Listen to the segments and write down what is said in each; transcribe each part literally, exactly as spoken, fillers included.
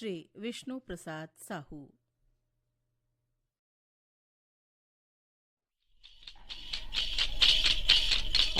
श्री विष्णु प्रसाद साहू।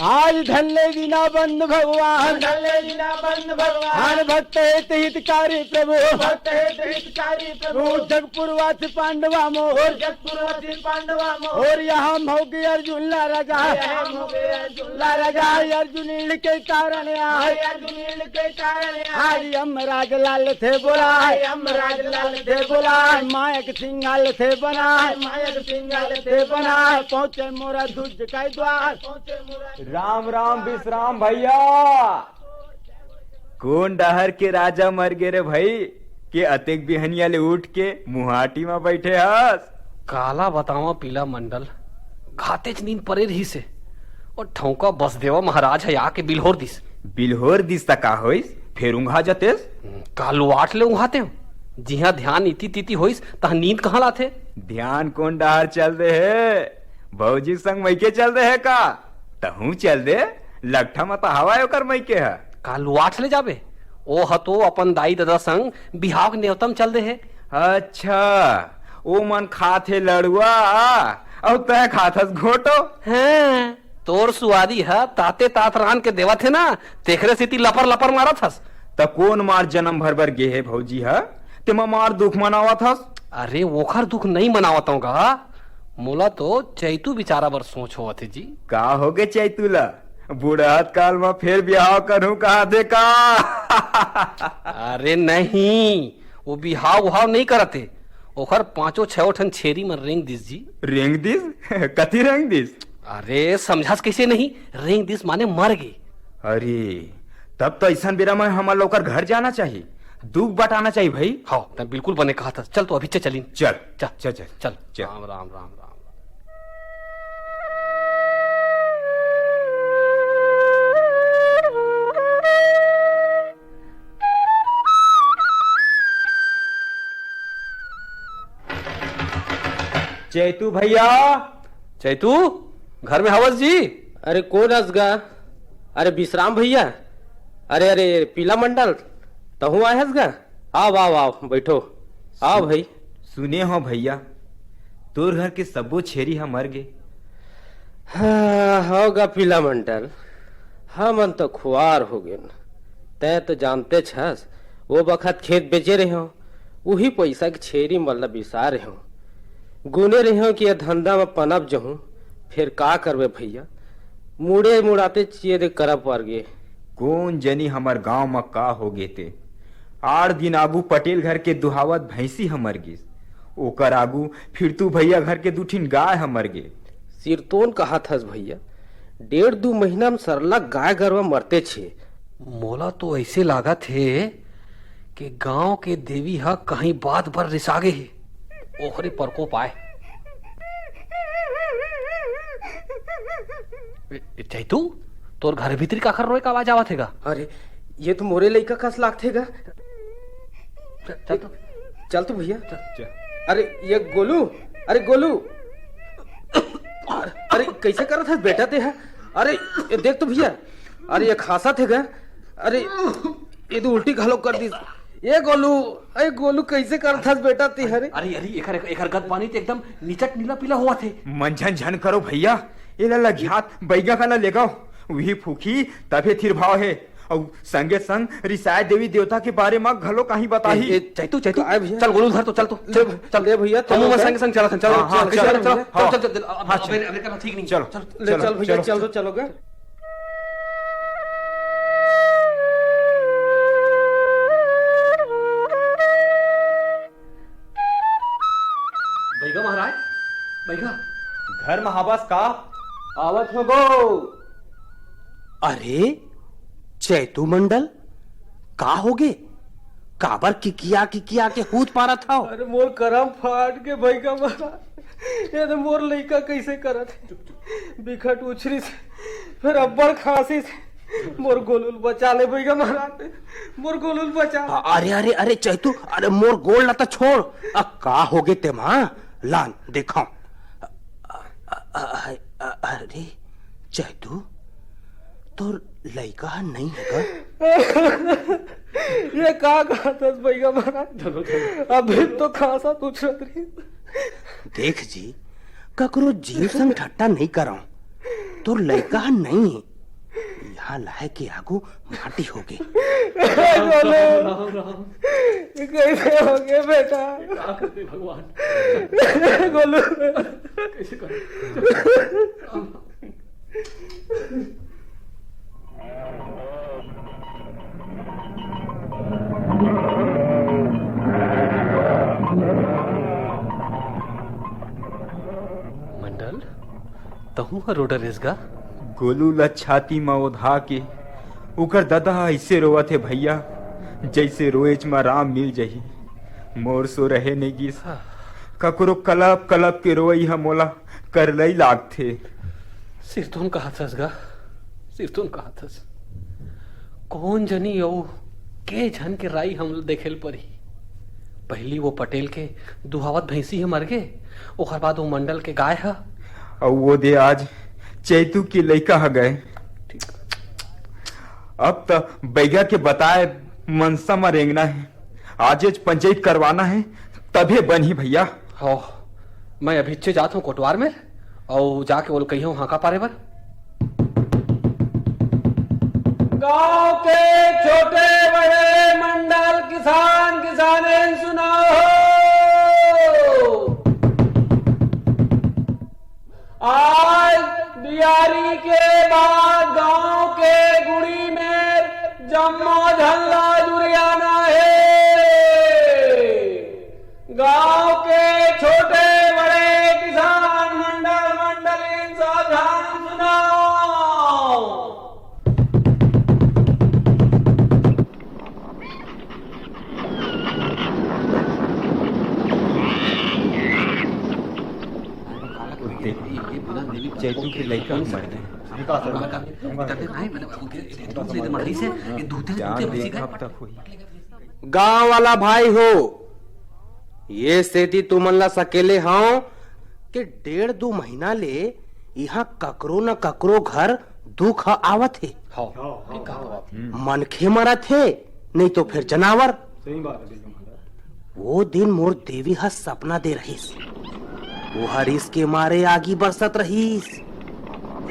आज धन ले बिना बंद भगवान, धन ले बिना बंद भगवान। भक्त हित हितकारी प्रभु, भक्त हित हितकारी प्रभु। जगपुरवासी पांडवा मोर, जगपुरवासी पांडवा मोर। और यहाँ भोगी अर्जुन ला राजा, यहाँ भोगी अर्जुन ला राजा। अर्जुन इण के कारण आय, अर्जुन इण के कारण आय। यमराज लाल थे बोलाय, यमराज लाल थे बोलाय। मायक सिंगाल थे बनाय, मायक सिंगाल थे बनाय। पहुँचे मोरा दूज के द्वार। राम राम विश्राम भैया। कोन डहर के राजा मर गे रे भई, के अतेक बिहनिया ले उठ के मुहाटी म बइठे हस? काला बतावं पीला मंडल, घातेच नींद परे रिहिस हे। ओ ठौंका बसदेवा महाराज ह आके बिल्होर दिस। बिल्होर दिस त का होइस? फेर उंघा जतेस? का लुवाट ले उंघातेंव? जिहां ध्यान इति तिति होइस, तहां नींद कहां लाथे? ध्यान कोन डहर चल दे हे? भौजी संग मइके चल दे हे का? तहूं चल दे, लकठा म त हवय ओकर मइके ह। का लुवाट ले जाबे? ओ ह तो अपन दाई ददा संग बिहाव के नेवता म चल दे हे। अच्छा, ओ मन खाथे लड़ुआ, अउ तैं खाथस घोटो। हैं, तोर सुवादी ह ताते तात रांध के देवत हे ना, तेखरे सेती लपर लपर मारत हस। त कोन मार जनम भर बर गे हे भौजी ह, तेमा मार दुख मनावत हस? अरे, ओखर दुख नइ मनावत हंव गा, मोला तो चैतू बिचारा बर सोच होवत हे जी। का होगे चैतू ला? बुढ़त काल म फेर बिहाव करहूं कहाथे का? अरे नहीं, वो बिहाव उहाव नइ करत हे। ओखर पांचों छयों ठन छेरी मन रेंग दिस जी। रेंग दिस? कति रेंग दिस? अरे समझस कइसे नहीं, रेंग दिस माने मर गे। अरे, तब तो अइसन बेरा म हमन ला ओकर घर जाना चाही, दुख बटाना चाही भई। हव, तैं बिल्कुल बने कहत हस। चल तो अभी चलिन। चल, चल, चल, चल, चल। चल। राम, राम, राम, राम। चैतू भैया। चैतू, घर में हवस जी? अरे कोन अस गा? अरे विश्राम भैया, अरे, अरे पीला मंडल, तहूं आए हस गा? आव, आव, आव, बइठो। आव भाई। सुने हंव भैया, तोर घर के सबो छेरी ह मर गे। हाँ, हव गा पीला मंडल, हमन तो खुवार हो गेन। तैं तो जानतेच हस, वो बखत खेत बेचे रेहेंव, उही पइसा के छेरी मन ला बिसा रेहेंव। गुने रेहेंव कि ये धंधा म पनप जहूं, फेर का करबे भैया, मुड़े मुड़ातेच ये दे करप पर गे। कोन जनी हमर गांव म का हो गे ते। आठ दिन आगू पटेल घर के दुहावत भैंसी ह मर गिस। ओकर आगू फिरतू भैया घर के दू ठिन गाय ह मर गे। सिरतोन कहत हस भैया, डेढ़ दू महीना म सरलग गाय गरवा मरतेच हे। मोला तो अइसे लागत हे कि गांव के देवी ह कहीं बात बर रिसा गे हे, ओखरे परकोप आय। ए, ए, चैतू, तोर घर भीतरी काखर रोए के आवाज आवत हे गा? अरे, ये तो मोरे लइका कस लागथे गा। चल, चल तो। चल तो भैया। चल। अरे, ये गोलू, अरे गोलू, अरे, कइसे करत हस बेटा तें ह? अरे, ये देख तो भैया, अरे, ये खांसत हे गा। अरे, ये तो उल्टी घलो कर दिस। ये गोलू, अरे गोलू, कइसे करत हस बेटा तें ह रे? अरे, अरे, एखर, एखर गंध पानी तो एकदम निचट नीला पीला होवत हे। मन झन झन करो भैया, एला लघियात बइगा करा लेगव, उही फूकही तभे थिर भाव हे। अउ संगे संग रिसाय देवी देवता के बारे म घलो काहीं बताही। ए, ए, चैतू, चैतू, काय भैया? चल गोलू धर तो, चल तो, ले चल, भ-, चल। ले भैया, हमू चल मन भैया। संगे संग चलत हन, चल, हाँ, चल, हाँ, चल, चल, चल, हाँ, चल, चल, चल, चल। अब, अब, अब ठीक नहीं। चलो, चल, ले चलो, चल भैया, चलो। चल तो, चलो गा। बइगा महाराज, बइगा। घर म हवस का? आवत हो गो। अरे, चैतू मंडल, का होगे? काबर किकिया किकिया के हूत पारत हव? अरे, मोर करम फाट गे बइगा महाराज। ये तो मोर लइका कइसे करत हे? बिकट उछरिस, फेर अब्बड़ खांसिस। मोर गोलू ल बचा ले बइगा महाराज, मोर गोलू ल बचा ले। अरे, अरे, अरे, चैतू, अरे, मोर गोड़ ला त छोड़। अ, का होगे तेमा? लान, देखांव। अ, अ, अ, अ, अरे, चैतू, तोर लइका ह नइ हे गा? ये का कहत हस बइगा महाराज? अभी तो खांसत उछरत रहिस। देख जी, ककरो जीव संग ठट्टा नइ करंव। तोर लइका ह नइ हे। इहां लाए के आगू माटी होगे। गोलू, ये कइसे होगे बेटा? का करबे भगवान? गोलू। कइसे करबे? मंडल, तहूं ह रो डरेस गा? गोलू ल छाती म ओढ़ा के ओकर ददा ह अइसे रोवत हे भइया, जइसे रोएच म राम मिल जही। मोर सो रहे नइ गिस। ककरो कलप कलप के रोवई ह मोला करलई लागथे। सिरतोन कहत हस गा, सिरतोन कहत हस। कोन जनी अउ के झन के राई हमला देखे ल परही। पहिली वो पटेल के दुहावत भैंसी ह मरगे, ओकर बाद वो मंडल के गाय ह। अउ वो दे आज चैतू के लइका ह गए। ठीक। अब त बइगा के बताए मनसा म रेंगना हे। आजेच पंचायत करवाना हे, तभे बनही भइया। हो, मैं अभिच्चे जात हंव कोटवार मेर, अउ जाके ओला कहिहंव हांका पारे बर। गांव के छोटे बड़े मंडल किसान किसानिन सुनो हो। आज बियारी के बाद गांव के गुड़ी मेर जम्मो झन ला जुरियाना हे। गांव के छोटे बड़े किसान मंडल मंडलिन सावधान सुनो। चैतू के लइका ह मर गे। जान देखा अब तक होही। गांव वाला भाई हो, ये सेती तुमन ला सकेले हंव कि डेढ़ दू महीना ले इहां ककरो न ककरो घर दुख ह आवत हे। हाँ, ठीक कहा आप। मनखे मरत हे, नइ तो फेर जनावर। सही बात हे, बिल्कुल। वो दिन मोर देवी ह सपना दे रहिस। वो ह रिस के मारे आगी बरसत रहिस।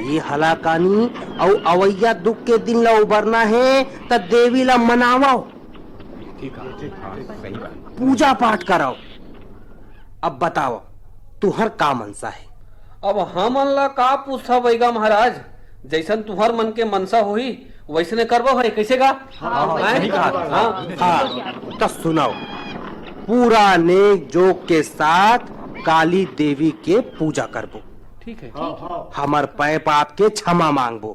ये हलाकानी अउ अवइया दुख के दिन ला उबरना हे, त देवी ला मनावव। ठीक हे। पूजा पाठ करव। अब बताव, तुंहर का मनसा हे? अब हमन ला का पूछथव बइगा महाराज, जइसन तुंहर मन के मनसा होही, वइसने करबो भाई, कइसे गा? हाँ, हैं? सही कहा। हाँ। हाँ, त सुनव, पूरा नेक जोग के साथ काली देवी के पूजा करबो। ठीक हे। हाँ, हाँ। हमर पै पाप के क्षमा मांगबो,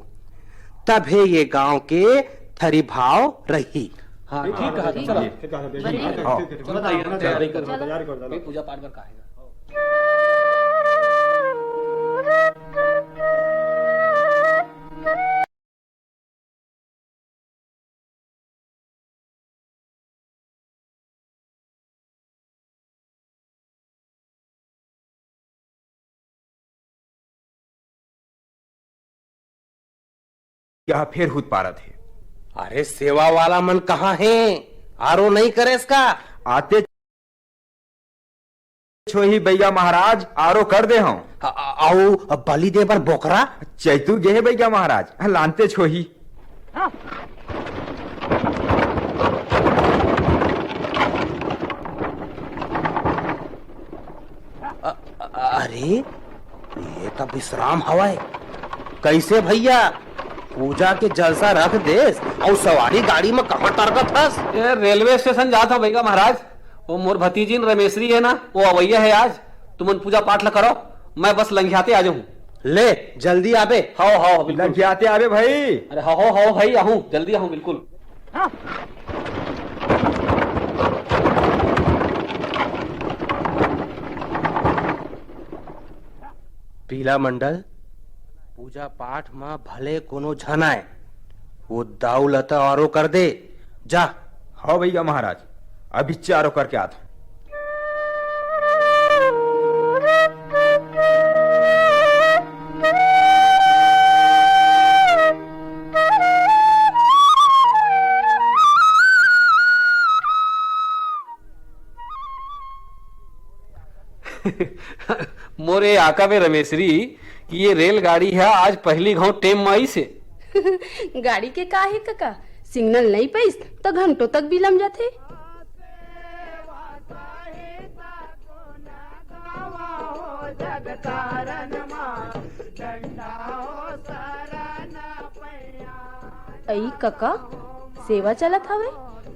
तभे ये गांव के थरी भाव रही। हाँ, ठीक हे, चला। ठीक हे, हाँ। ठीक हे, चला, तैयारी कर, तैयारी कर, चला। तैयारी कर, चला। पूजा पाठ बर का हे? या फेर हुत पारत हे। अरे, सेवा वाला मन कहाँ हे? आरो नइ करेस का? आते छोही बइगा महाराज, आरो कर दे हंव। अ-, अ-, अउ बलि दे बर बोकरा? चैतू गे हे बइगा महाराज, लानते छोही। अ-, अ-, अरे, ये त विश्राम हवय। कइसे भइया, पूजा के जलसा रख देस अउ सवारी गाड़ी म कहाँ टरकत हस? ए, रेलवे स्टेशन जात हंव बइगा महाराज। वो मोर भतीजिन रमेश्वरी हे ना, वो अवइया हे आज। तुमन पूजा पाठ ल करव, मैं बस लंघियाते आ जाहूं। ले, जल्दी आबे। हव, हव, बिल्कुल। लंघियाते आबे भाई। अरे हव, हव, हव भाई, आहूं, जल्दी आहूं, बिल्कुल। पीला मंडल, पूजा पाठ म भले कोनो झन आय, वो दाऊ ल त आरो कर दे। जा। हव बइगा महाराज, अभिच्चे आरो करके आत हंव। मोरे आका बे रमेसरी कि ये रेलगाड़ी ह आज पहिली घांव टेम म आइस हे। गाड़ी के का हे कका, सिग्नल नइ पइस त घंटों तक बिलम जाथे। अई कका, सेवा चलत हवे?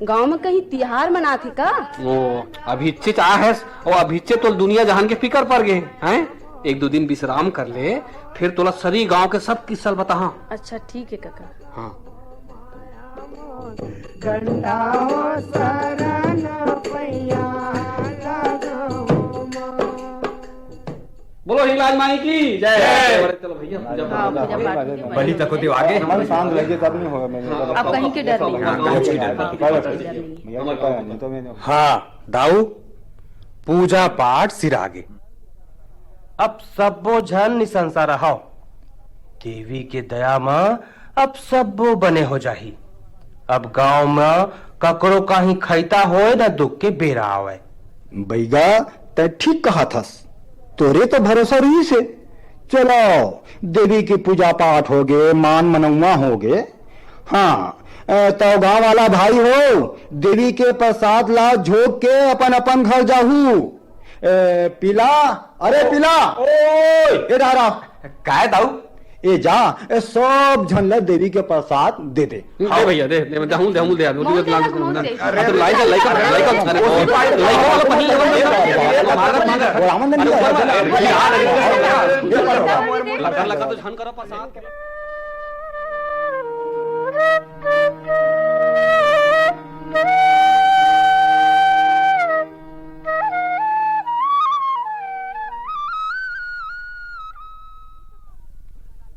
गांव म कहीं तिहार मनाथे का? ओ, अभिच्चे च आए हस, ओ अभिच्चे तोल दुनिया जहान के फिकर पर गे, हैं? एक दू दिन विश्राम कर ले, फिर तोला सरी गांव के सब किस्सा ल बताहां। अच्छा, ठीक हे कका। हां। बोलो हिंगलाज माई की जय। जय। चलो भैया, पूजा हां, पाठ। पूजा पाठ हो गया। बलि तको देव आगे। मन शांत रहिए, तब नहीं होगा। मैं अब कहीं के डर नहीं। हां, कुछ की डर नहीं। भैया, कृपा है, नहीं तो मैं हां, दाऊ, पूजा पाठ सिरागे। अब सब्बो झन निसंसा रहव। देवी के दया म अब सब्बो बने हो जाही। अब गांव म ककरो काहीं खइता होय न दुख के बेरा आवय। बइगा, तैं ठीक कहत हस। तोरे तो भरोसा रहिस हे। चलो, देवी के पूजा पाठ होगे, मान मनउवा होगे। हां, ए, तौ गांव वाला भाई हो, देवी के प्रसाद ला झोंक के अपन अपन घर जाहू। ए, पीला, अरे पीला। ओए! ए, रारा। काय दाऊ? ए, जा, ए, सब झन ला देवी के प्रसाद दे दे। दे भैया, दे, दे, दे, हमू दे, हमू दे, हमू दे, हमू दे, हमू दे। अरे, तो लाइक, लाइक, लाइक, अरे, वो लाइक वाला पहले लेवल में। मार, मार। वो रावण ने अरे, लिया। ऊपर में, अरे, यार, अरे, लगा, लगा तो झन करो प्रसाद।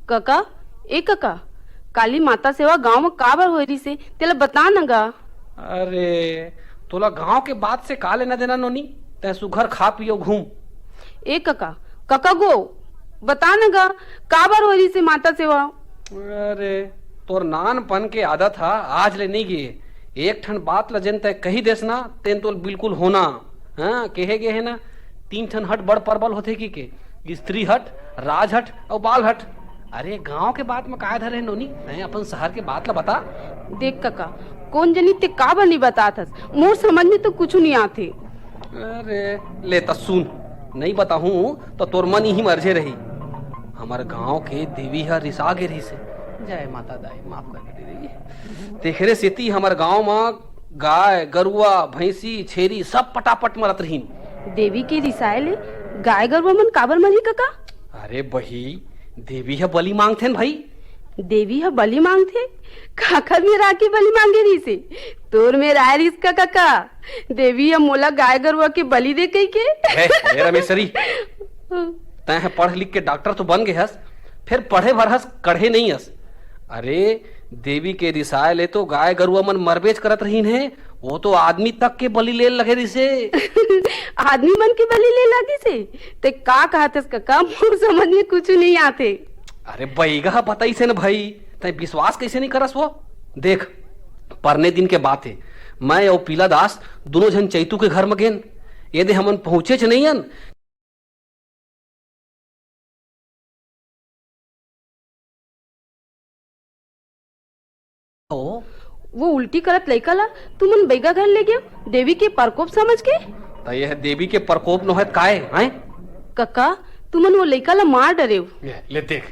कका, ए कका, काली माता सेवा गांव म काबर होय रिहिसे, तेला बता न गा। अरे, तोला गांव के बात से का लेना देना नोनी? तैं सुघर खा पी अउ घूम। ए कका, कका गो, बता न गा, काबर होय रिहिसे माता सेवा? अरे, तोर नानपन के आदत ह आज ले नइ गे। एक ठन बात ल जेन तैं कहि देस ना, तेन तोल बिल्कुल होना। हां, केहे गे हे ना, तीन ठन हठ बड़ परबल होथे कहिके, स्त्री हठ, राज हठ अउ बाल हठ। अरे, गांव के बात म काय धरे हे नोनी? तैं अपन सहर के बात ल बता। देख कका, कोन जनी तैं काबर नइ बतात हस? मोर समझ म तो कुछू नइ आथे। अरे, ले त सुन, नइ बताहूं त तोर मन इही म अरझे रही। हमर गांव के देवी ह रिसा गे रहिसे। जय माता दाई, माफ कर दे देवी। तेखरे सेती हमर गांव म गाय, गरुआ, भैंसी, छेरी सब पटापट मरत रहिन। देवी के रिसाए ले गाय गरुआ मन काबर मरही कका? अरे बही, देवी ह बलि मांगथे न भई। देवी ह बलि मांगथे? काखर मेर आके बलि मांगे रहिसे? तोर मेर आए रहिस का कका? देवी ह मोला गाय गरुआ के बलि दे कहिके? ए, ए रमेशरी, तैं ह पढ़ लिख के डॉक्टर तो बन गे हस, फेर पढ़े भर हस, कढ़े नइ हस। अरे, देवी के रिसाए ले तो गाय गरुआ मन मरबेच करत रहिन हे, वो तो आदमी तक के बलि ले लगे रहिसे। आदमी मन के बलि ले लगिसे? ते का कहत हस कका? मोर समझ में कुछु नइ आथे। अरे, बइगा ह बताइसे न भई, तैं विश्वास कइसे नइ करस वो? देख, परने दिन के बात हे, मैं अउ पीला दास दुनों झन चैतू के घर म गेन। एदे हमन पहुंचेच नइ अन, ओ। वो उल्टी करत लइका ला तुमन बइगा घर ले गेव, देवी के परकोप समझ के? त यह देवी के परकोप नोहय त काय, हैं? कका, तुमन वो लइका ला मार डरेव। ले, ले देख,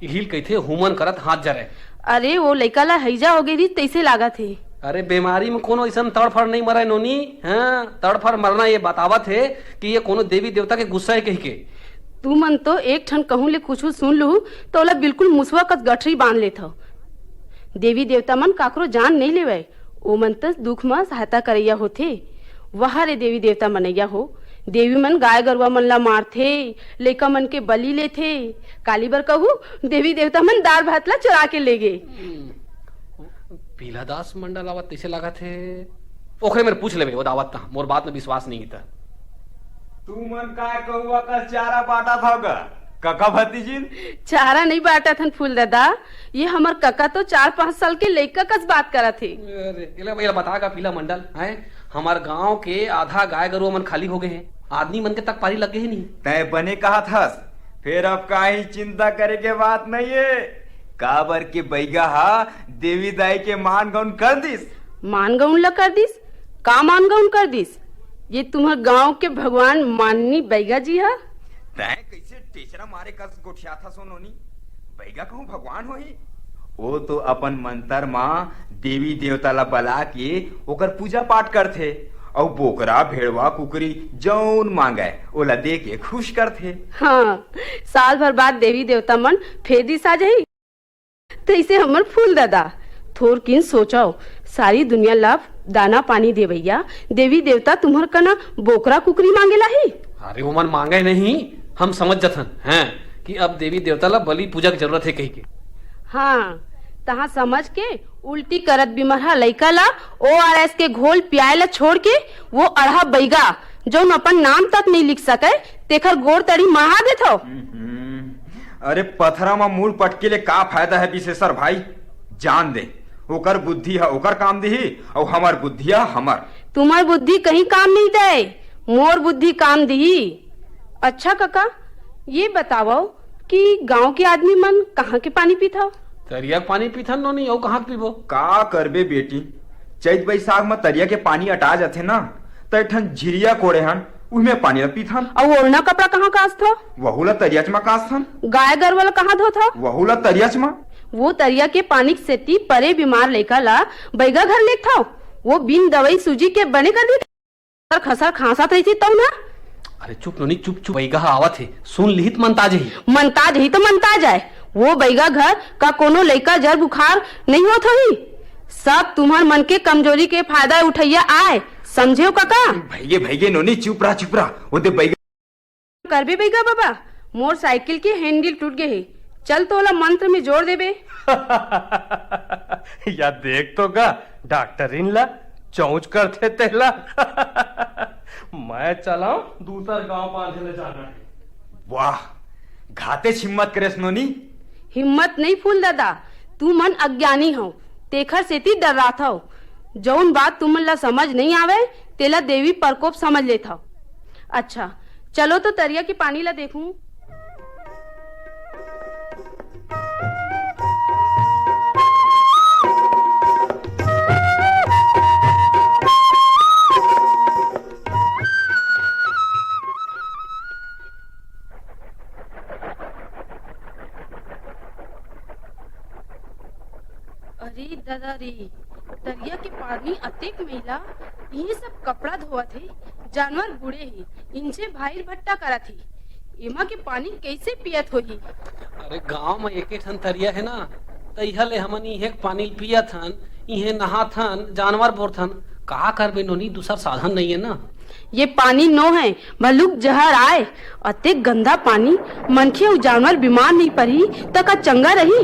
इही ल कहिथे हुमन करत हाथ जरे। अरे, वो लइका ला हैजा होगे रहिस, तइसे लागत हे। अरे, बेमारी म कोनो अइसन तड़फड़ नइ मरय नोनी, हां, तड़फड़ मरना ये बतावत हे कि ये कोनो देवी देवता के गुस्सा हे कहिके। तुमन तो एक ठन कहूं ले कुछु सुन लुहू, त ओला बिल्कुल मुसवा कस गठरी बांध लेथव। देवी देवता मन काकरो जान नइ लेवय, ओमन त दुख म सहायता करइया होथे। वाह रे देवी देवता मनइया हो, देवी मन गाय गरुआ मन ला मारथे, लइका मन के बलि लेथे। काली बर कहू, देवी देवता मन दार भात ला चोरा के लेगे। पीला दास मंडल आवत तइसे लागत हे। ओखरे मेर पूछ लेबे, वो दावत त मोर बात में विश्वास नइ हे त। तुमन काय कहुआ कस चारा बांटत हव गा, कका भतीजिन? चारा नइ बांटत हन फूल दादा, ये हमर कका तो चार पांच साल के लइका कस बात करत हे। अरे, एला, एला बता गा पीला मंडल, हैं? हमर गांव के आधा गाय गरुआ मन खाली हो गे हे। आदमी मन के तक पारी लग गे हे नहीं। तय बने कहत हस, फेर अब काही चिंता करे के बात नहीं हे, काबर के बैगा हा देवी दाई के मान गौन कर दिस। मान गौन ला कर दिस? का मान गौन कर दिस? ये तुम्हर गांव के भगवान माननी बैगा जी हा। तय कैसे टेचरा मारे कस गोठियाथस ओ नोनी? बैगा कहूं भगवान होही? ओ तो अपन मंतर म देवी देवता ला बला के ओकर पूजा पाठ करथे, अउ बोकरा, भेड़वा, कुकरी जौन मांगय, ओला दे के खुश करथे। हाँ, साल भर बाद देवी देवता मन फेर दिस आ जाही। तइसे हमर फूल दादा, थोरकिन सोचव, सारी दुनिया ला दाना पानी देवइया देवी देवता तुम्हर कना बोकरा कुकरी मांगे लाही? अरे, ओमन मांगे नहीं, हम समझ जथन, हैं, कि अब देवी देवता ला बलि पूजा के जरूरत हे कहिके। हाँ, तहाँ समझ के उल्टी करत बिमरहा लइका ला ओ आर एस के घोल पियाए ला छोड़ के वो अड़हा बैगा, जौन अपन नाम तक नहीं लिख सके, तेखर गोड़ तड़ी मढ़ा देथव। हम्म, अरे, पथरा म मूड़ पटके ले का फायदा हे बिसेसर भाई? जान दे, ओकर बुद्धि ह ओकर काम दिही, अउ हमर बुद्धि ह हमर। तुम्हर बुद्धि कहीं काम नहीं दे, मोर बुद्धि काम दिही। अच्छा कका, ये बतावव कि गांव के आदमी मन कहाँ के पानी पीथव? तरिया के पानी पीथन नोनी, अउ कहाँ के पीबो? का करबे बेटी, चैत बैसाख म तरिया के पानी अटा जाथे ना, त एक ठन झिरिया कोड़े हन, उही में पानी ल पीथन। अउ ओढ़ना कपड़ा कहाँ कांचथव? वहू ल तरियाच म कांचथन। गाय गरवा ल कहाँ धोथव? वहू ल तरियाच म। वो तरिया के पानी के सेती परे बीमार लइका ल बैगा घर लेगथव, वो बिन दवई सूजी के बने कर दी। खसर खसर खांसत रहिथे तब ना। अरे चुप नोनी, चुप चुप, बैगा ह आवत हे, सुन लिही त मनता जही। मनता जही त मनता जाए, वो बैगा घर का कोनो लइका जर बुखार नहीं होत होही? सब तुम्हर मन के कमजोरी के फायदा उठैया आय, समझेव कका? भइगे भइगे नोनी, चुप रह, चुप रह, ओदे बैगा। करबे बैगा बाबा, मोर साइकिल के हैंडल टूट गे हे, चल तोला मंत्र में जोर देबे। या देख तो गा, डॉक्टरिन ला चौंच करथे तेला। मैं चलाऊं, दूसर गांव बांधे ले जाना हे। वाह, घातेच हिम्मत करेस नोनी। हिम्मत नहीं फूल दादा, तुमन अज्ञानी हव, तेखर सेती डर्राथव। जउन बात तुमन ला समझ नहीं आवय, तेला देवी परकोप समझ लेथव। अच्छा, चलो तो तरिया के पानी ला देखूं। अरे ददा रे, तरिया के पानी अतेक मैला, इहे सब कपड़ा धोवत हे, जानवर बूड़े हे, इंचे भाईर भट्टा करत हे। एमा के पानी कइसे पियत होही? अरे, गांव म एके ठन तरिया हे ना, त इहा ले हमन इहे के पानी ल पियत हन, इहे नहात हन, जानवर बोरथन। का करबे नोनी, दूसर साधन नइये ना। ये पानी नो हे, भलुक जहर आय। अतेक गंदा पानी, मनखे अउ जानवर बीमार नइ परही, त का चंगा रही?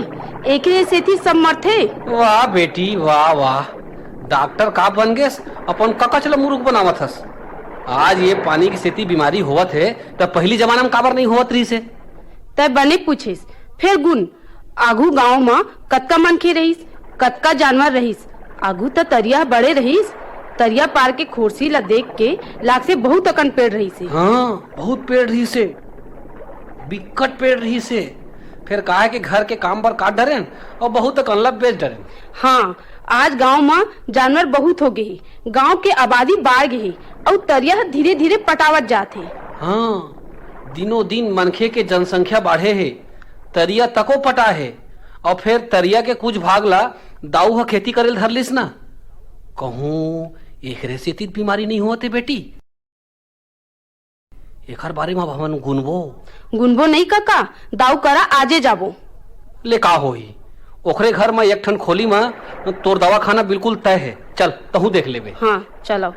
एकरे सेती सब मरथे। वाह बेटी, वाह, वाह। डॉक्टर का बन गेस, अपन ककच ल मुरुख बनावत हस। आज ये पानी के सेती बीमारी होवत हे, त पहिली जमाना म काबर नइ होवत रहिस हे? तैं बने पूछेस, फेर गुन, आघू गांव म कतका मनखे रहिस, कतका जानवर रहिस। आघू त तरिया बड़े रहिस, तरिया पार के खोरसी ल देख के लागथे बहुत अकन पेड़ रहिस हे। हाँ, बहुत पेड़ रहिस हे, बिक्कट पेड़ रहिस हे। फेर काहे के घर के काम बर काट डरेन अउ बहुत अकन ल बेच डरेन। हाँ, आज गांव म जानवर बहुत हो गे हे, गांव के आबादी बाढ़ गे हे अउ तरिया ह धीरे-धीरे पटावत जात हे। हाँ, दिनों दिन मनखे के जनसंख्या बाढ़े हे, तरिया तको पटा हे, अउ फेर तरिया के कुछ भाग ला दाऊ ह खेती करे ल धर लिस ना। कहूं एकरे सेती त बीमारी नइ होवत हे बेटी। एखर बारे म अब हमन गुनबो। गुनबो नइ कका, दाऊ करा आजे जाबो। ले का होही, ओखरे घर म एक ठन खोली म तोर दवाखाना बिल्कुल तय हे। चल, तहूं देख लेबे। हाँ, चलो।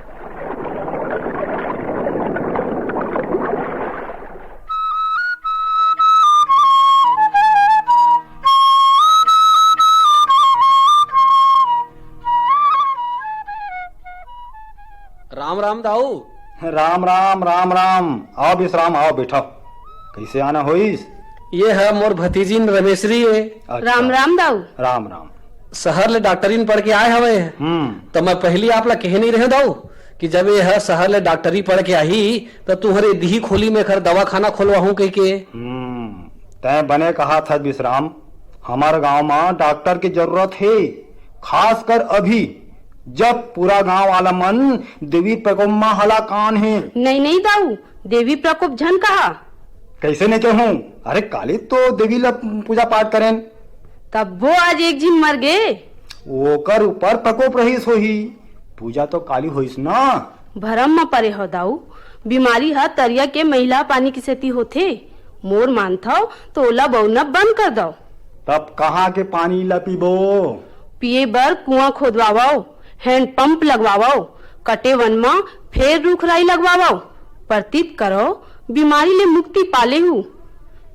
राम राम दाऊ। राम राम, राम राम। आओ विश्राम, आओ बैठो। कैसे आना होइस? ये है मोर भतीजिन रमेश्री है। अच्छा। राम राम दाऊ। राम राम। शहर ले डॉक्टरिन पढ़ के आए हवे। हम्म। तो मैं पहली आप ला कहे नहीं रहे दाऊ कि जब ये ह शहर ले डॉक्टरी पढ़ के आही, त तुंहर ए दिही खोली में एकर दवाखाना खोलवाहूं कहिके। हम्म, तैं बने कहाथस विश्राम, हमर गांव म डॉक्टर के जरूरत हे, खासकर अभी, जब पूरा गांव वाला मन देवी प्रकोप म हलाकान हे। नहीं, नहीं दाऊ, देवी प्रकोप झन कहा। कइसे नहीं कहूं? अरे, काली तो देवी ला पूजा पाठ करेन। तब वो आज एक झिन मर गे। ओकर ऊपर प्रकोप रहिस होही। पूजा तो काली होइस ना। भरम म परे हव दाऊ, बीमारी ह तरिया के मैला पानी के सेती होथे। मोर मानथव तो ओला बउरना बंद कर दव। तब कहाँ के पानी ला पीबो? पिए बर कुआं खोदवावव, हैंड पंप लगवावव, कटे वन म फेर रूख राई लगवावव। परतीत करव, बीमारी ले मुक्ति पाले हू।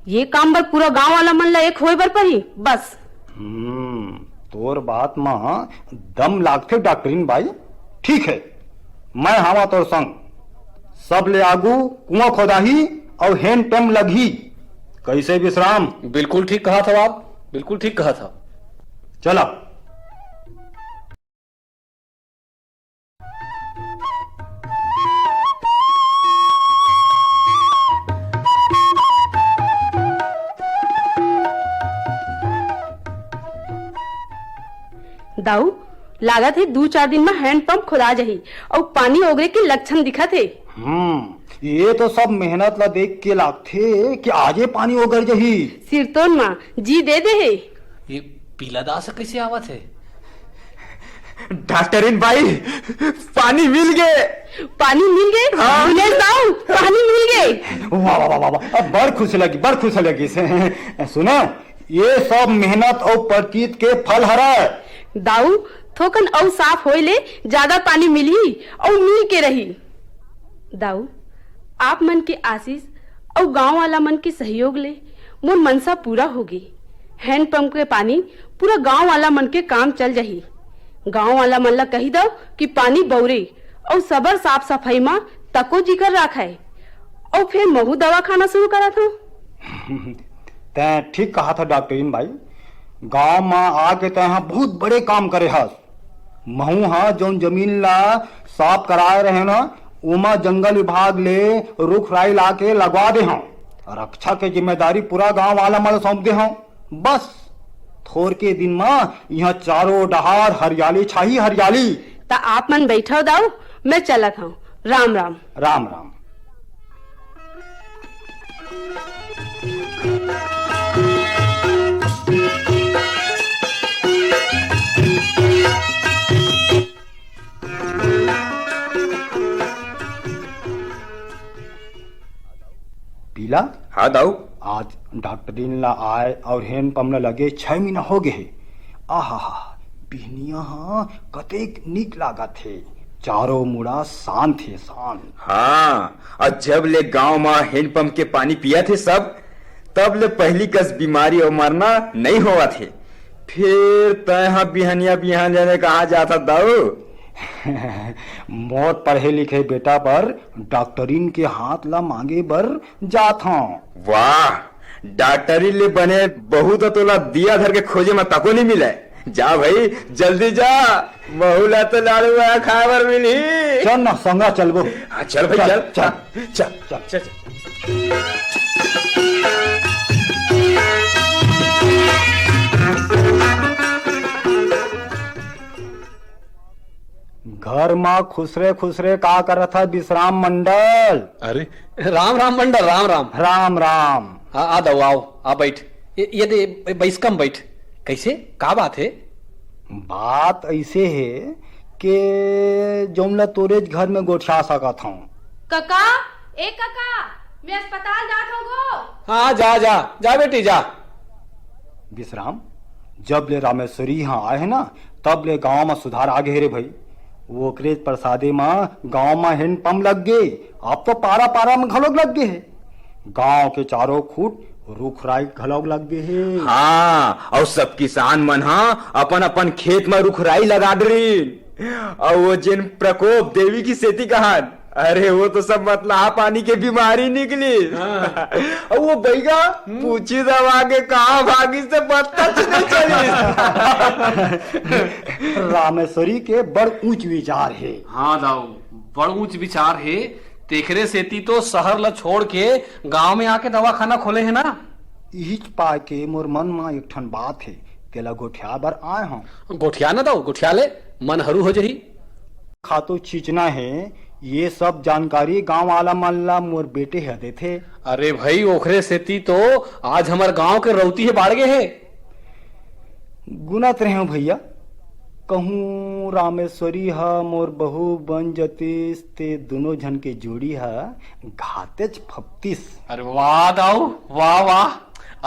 ये काम बर पूरा गांव वाला मन ला एक होए बर परही, बस। हम्म, तोर बात म दम लागथे डॉक्टरिन बाई। ठीक है, मैं हावा तोर संग। सबले आगू कुआं खोदाही अउ हैंड पंप लगही। कइसे विश्राम? बिल्कुल ठीक कहाथव आप, बिल्कुल ठीक कहाथव। चला। दाऊ, लागत हे दू चार दिन म हैंड पंप खोदा जाही अउ पानी ओगरे के लक्षण दिखत हे। हम्म, ये तो सब मेहनत ला देख के लागथे कि आजे पानी ओगर जाही। सिरतोन म जी दे दे हे। ये पीला दास कइसे आवत हे? डॉक्टरिन बाई, पानी मिल गे। पानी मिल गे? हाँ। विनेश दाऊ, पानी मिल गे। वाह, वाह, वाह, वाह, वाह। अब बड़ खुश लगी, बड़ खुश लगी। सुना, ये सब मेहनत अउ परतीत के फल हरय। दाऊ, थोकन अउ साफ होए ले जादा पानी मिलही अउ मिल के रही। दाऊ, आप मन के आशीष अउ गांव वाला मन के सहयोग ले मोर मनसा पूरा होगे। हैंड पंप के पानी पूरा गांव वाला मन के काम चल जाही। गांव वाला मन ला कही दव कि पानी बउरे अउ सबर साफ सफाई म तको जिकर राखय। अउ फेर महू दवाखाना शुरू करत हंव। तैं ठीक कहाथस डॉक्टरिन बाई, गांव म आके तैं ह बहुत बड़े काम करे हस। महू ह जउन जमीन ला साफ कराए रहेंव न, ओमा जंगल विभाग ले रूख राई लाके लगवा दे हंव। रक्षा के जिम्मेदारी पूरा गांव वाला मन ला सौंप दे हंव। बस थोरके दिन म इहां चारों डहार हरियाली छाही, हरियाली। त आप मन बइठव दाऊ, मैं चलत हंव। राम राम। राम राम। पीला? हाँ दाऊ। आज डॉक्टरिन ला आए अउ हैंड पंप ला लगे छह महीना हो गए हे। आहा, बिहनिया ह कतेक नीक लागत हे, चारों मुड़ा शांत हे, शांत। हाँ, अउ जब ले गांव म हैंड पंप के पानी पियत हे सब, तब ले पहिली कस बीमारी अउ मरना नइ होवत हे। फेर तैं ह बिहनिया बिहान जाने कहाँ जाथस दाऊ? मोर पढ़े लिखे बेटा बर डॉक्टरिन के हाथ ला मांगे बर जात हंव। वाह, डॉक्टरी ले बने बहू तो तोला दिया धर के खोजे म तको नइ मिलय। जा भाई, जल्दी जा, बहू ला तो लाड़ू बड़ा खाए बर मिलही। चल ना, संगा चलबो। हाँ, चल भाई, चल, चल, चल। हाँ, चल, चल। चल, चल। घर म खुसरे खुसरे का करत ह विश्राम मंडल? अरे, राम राम मंडल, राम राम। राम राम। आ, आ दाऊ, आव, आ बइठ। ये, ये दे, बइसका म बइठ। कइसे? का बात हे? बात अइसे हे के जउन ला तोरेच घर म गोठिया सकत हंव। कका, ए कका, मैं अस्पताल जात हंव गो। हाँ, जा, जा, जा बेटी, जा। विश्राम, जब ले रामेश्वरी इहाँ आए हे ना, तब ले गांव म सुधार आ गे हे रे भई। ओकरे परसादे म गांव म हैंड पंप लग गे, अब तो पारा पारा म घलोक लग गे हे। गांव के चारों खूट रूख राई घलोक लग गे हे। हाँ, अउ सब किसान मन ह अपन अपन खेत म रूख राई लगा डरिन। अउ वो जेन प्रकोप देवी के सेती कहन, अरे, वो तो सब मतलहा पानी के बीमारी निकलिस। हाँ। अउ वो बइगा हम्म। पूछी दबा के कहाँ भागिस ते पता च नइ चलिस। रामेश्वरी के बड़ ऊंच विचार हे। हाँ दाऊ, बड़ ऊंच विचार हे। तेखरे सेती तो शहर ल छोड़ के गांव में आके दवाखाना खोले हे ना। इहिच पाय के मोर मन म एक ठन बात हे, तेला गोठिया बर आए हंव। गोठिया न दाऊ, गोठिया ले, मन हरू हो जही। खातू छींचना हे, ये सब जानकारी गांव वाला मन ला मोर बेटे ह देथे। अरे भाई, ओखरे सेती तो आज हमर गांव के रौती हे बाढ़ गे हे। गुनत रहेंव भैया, कहूं रामेश्वरी ह मोर बहू बन जतिस, ते दुनों झन के जोड़ी ह घातेच फपतिस। अरे वाह दाऊ, वाह वाह।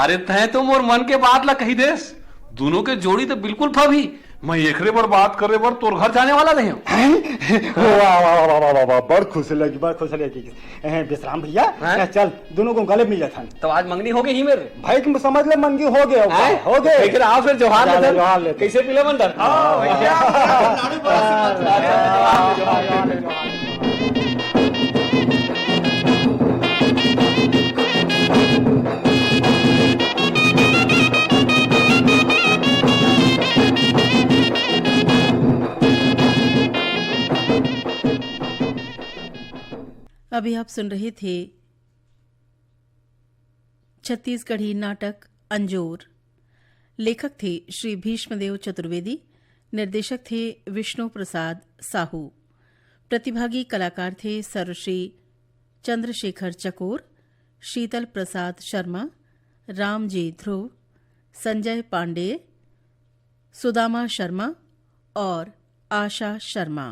अरे तैं तो मोर मन के बात ला कही देस। दुनों के जोड़ी तो बिल्कुल फबही। मैं एकरे बर बात करे बर तोर घर जाने वाला रहेंव। हैं? वाह, वाह, वाह, बड़ खुश लगी, बड़ खुश लगी। ए, विश्राम भैया, हैं? चल, दुनों को गले मिल जाथन। तो आज मंगनी हो गई ही मेरे। भाई, तुम समझ ले, मंगनी हो गया, हैं? हो गए। फिर आओ, फिर जोहार चलो, लेथन। जोहार लेथन। कैसे पीले मंदर? हाँ, भैया। अभी आप सुन रहे थे छत्तीसगढ़ी नाटक अंजोर। लेखक थे श्री भीष्मदेव चतुर्वेदी, निर्देशक थे विष्णु प्रसाद साहू। प्रतिभागी कलाकार थे सर्वश्री चंद्रशेखर चकोर, शीतल प्रसाद शर्मा, रामजी ध्रुव, संजय पांडेय, सुदामा शर्मा और आशा शर्मा।